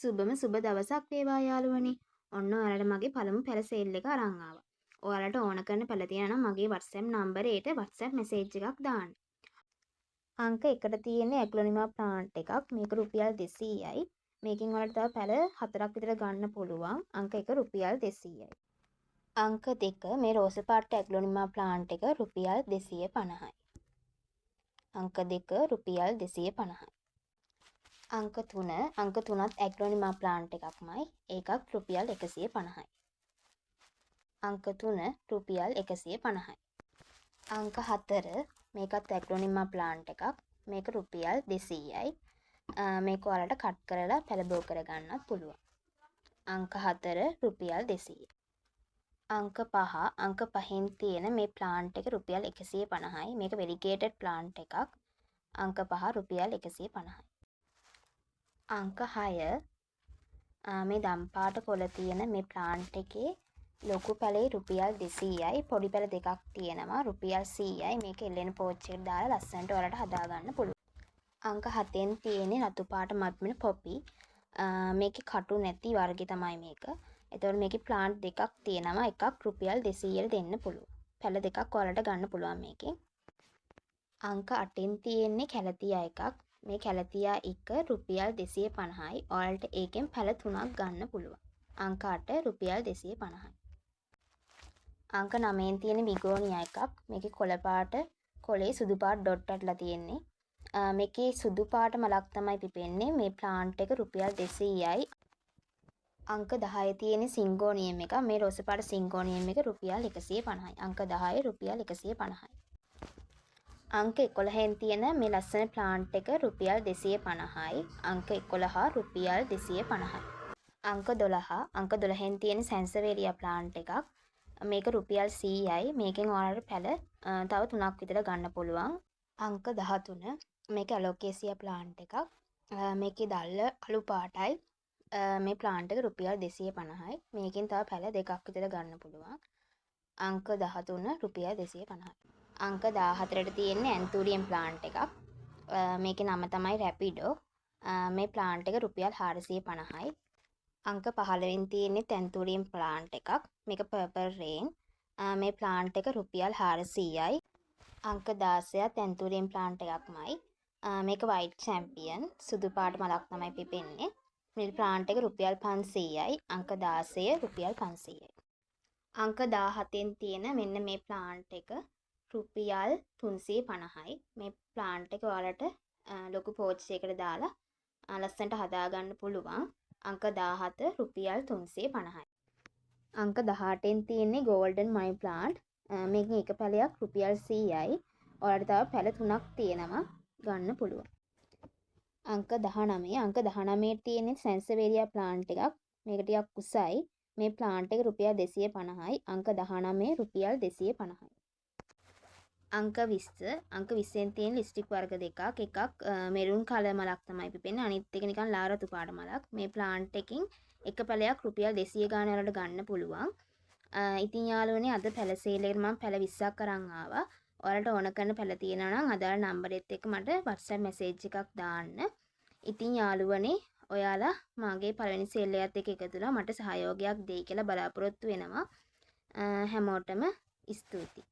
සුබම සුබ දවසක් වේවා යාළුවනේ. ඔන්න ඔයාලට මගේ පළමු පැල සේල් එක අරන් ආවා. ඔයාලට ඕන කරන පැල තියෙනවා නම් මගේ WhatsApp නම්බරයට WhatsApp message එකක් දාන්න. අංක 1ට තියෙන්නේ ඇග්ලොනිමා ප්ලාන්ට් එකක්. මේක රුපියල් 200යි. මේකෙන් ඔයාලට තව පැල 4ක් විතර ගන්න පුළුවන්. අංක 1 රුපියල් 200යි. අංක 2 මේ රෝස පාට ඇග්ලොනිමා ප්ලාන්ට් එක රුපියල් 250යි. අංක 2 රුපියල් 250යි. අංක 3, අංක 3ත් ඇග්ලොනිමා ප්ලාන්ට් එකක්මයි. ඒකත් රුපියල් 150යි. අංක 3 රුපියල් 150යි. අංක 4 මේකත් ඇග්ලොනිමා ප්ලාන්ට් එකක්. මේක රුපියල් 200යි. මේක ඔයාලට කට් කරලා පැල බෝ කරගන්නත් පුළුවන්. අංක 4 රුපියල් 200. අංක 5, අංක 5න් තියෙන මේ ප්ලාන්ට් එක රුපියල් 150යි. මේක වෙරිගේටඩ් ප්ලාන්ට් එකක්. අංක 5 රුපියල් 150යි. අංක 6 මේ දම් පාට කොළ තියෙන මේ ප්ලාන්ට් එකේ ලොකු පැලේ රුපියල් 200යි. පොඩි පැල දෙකක් තියෙනවා රුපියල් 100යි. මේක එල්ලෙන පෝච් එකට දාලා ලස්සනට ඔයාලට හදාගන්න පුළුවන්. අංක 7න් තියෙන්නේ රතු පාට මත් වෙන පොපි. මේකේ කටු නැති වර්ගෙ තමයි මේක. එතකොට මේකේ ප්ලාන්ට් දෙකක් තියෙනවා. එකක් රුපියල් 200ට දෙන්න පුළුවන්. පැල දෙකක් ඔයාලට ගන්න පුළුවන් මේකෙන්. අංක 8න් තියෙන්නේ කැලතියා එකක්. මේ කැලතියා එක රුපියල් 250යි. ඔයාලට ඒකෙන් පැල තුනක් ගන්න පුළුවන්. අංක 8 රුපියල් 250යි. අංක 9න් තියෙන බිගෝනියා එකක්. මේකේ කොළ පාට කොළේ සුදු පාට ඩොට් වැටලා තියෙන්නේ. මේකේ සුදු පාට මලක් තමයි පිපෙන්නේ. මේ ප්ලාන්ට් එක රුපියල් 200යි. අංක 10 තියෙන සිංගෝනියම් එක. මේ රෝස පාට සිංගෝනියම් එක රුපියල් 150යි. අංක 10 රුපියල් 150යි. අංක 11න් තියෙන මේ ලස්සන ප්ලාන්ට් එක රුපියල් 250යි. අංක 11 රුපියල් 250යි. අංක 12, අංක 12න් තියෙන සැන්සවේරියා ප්ලාන්ට් එකක්. මේක රුපියල් 100යි. මේකෙන් ඔයාලට පැල තව තුනක් විතර ගන්න පුළුවන්. අංක 13 මේක ඇලෝකේසියා ප්ලාන්ට් එකක්. මේකේ දැල්ල අලු පාටයි. මේ ප්ලාන්ට් එක රුපියල් 250යි. මේකෙන් තව පැල දෙකක් විතර ගන්න පුළුවන්. අංක 13 රුපියල් 250යි. අංක 14ට තියෙන්නේ ඇන්තූරියම් ප්ලාන්ට් එකක්. මේකේ නම තමයි රැපිඩෝ. මේ ප්ලාන්ට් එක රුපියල් 450යි. අංක 15න් තියෙන්නේ ඇන්තූරියම් ප්ලාන්ට් එකක්. මේක පර්පල් රේන්. මේ ප්ලාන්ට් එක රුපියල් 400යි. අංක 16ත් ඇන්තූරියම් ප්ලාන්ට් එකක්මයි. මේක වයිට් චැම්පියන්, සුදු පාට මලක් තමයි පිපෙන්නේ. මේ ප්ලාන්ට් එක රුපියල් 500යි. අංක 16 රුපියල් 500යි. අංක 17න් තියෙන මෙන්න මේ ප්ලාන්ට් එක රුපියල් 350යි. මේ ප්ලාන්ට් එක ඔයාලට ලොකු පෝච් එකකට දාලා ලස්සනට හදාගන්න පුළුවන්. අංක 17 රුපියල් 350යි. අංක 18න් තියෙන්නේ ගෝල්ඩන් මනි ප්ලාන්ට්. මේකෙන් එක පැලයක් රුපියල් 100යි. ඔයාලට තව පැල තුනක් තියෙනවා ගන්න පුළුවන්. අංක 19, අංක 19 තියෙන්නේ සැන්සවේරියා ප්ලාන්ට් එකක්. මේක ටිකක් උසයි. මේ ප්ලාන්ට් එක රුපියල් 250යි. අංක 19 රුපියල් 250යි. අංක 20, අංක 20න් තියෙන ලිප්ස්ටික් වර්ග දෙකක්. එකක් මෙරුන් කලර් මලක් තමයි පිපෙන්නේ. අනිත් එක නිකන් ලා රතු පාට මලක්. මේ ප්ලාන්ට් එකකින් එක පැලයක් රුපියල් 200 ගාන වලට ගන්න පුළුවන්. ඉතින් යාළුවනේ, අද පැල සේල් එකට මම පැල 20ක් අරන් ආවා. ඔයාලට ඕන කරන පැල තියෙනවා නම් අදාළ නම්බරෙත් එක්ක මට WhatsApp message එකක් දාන්න. ඉතින් යාළුවනේ, ඔයාලා මගේ පළවෙනි සේල් එකත් එක්ක එකතු වෙලා මට සහයෝගයක් දෙයි කියලා බලාපොරොත්තු වෙනවා. හැමෝටම ස්තුතියි.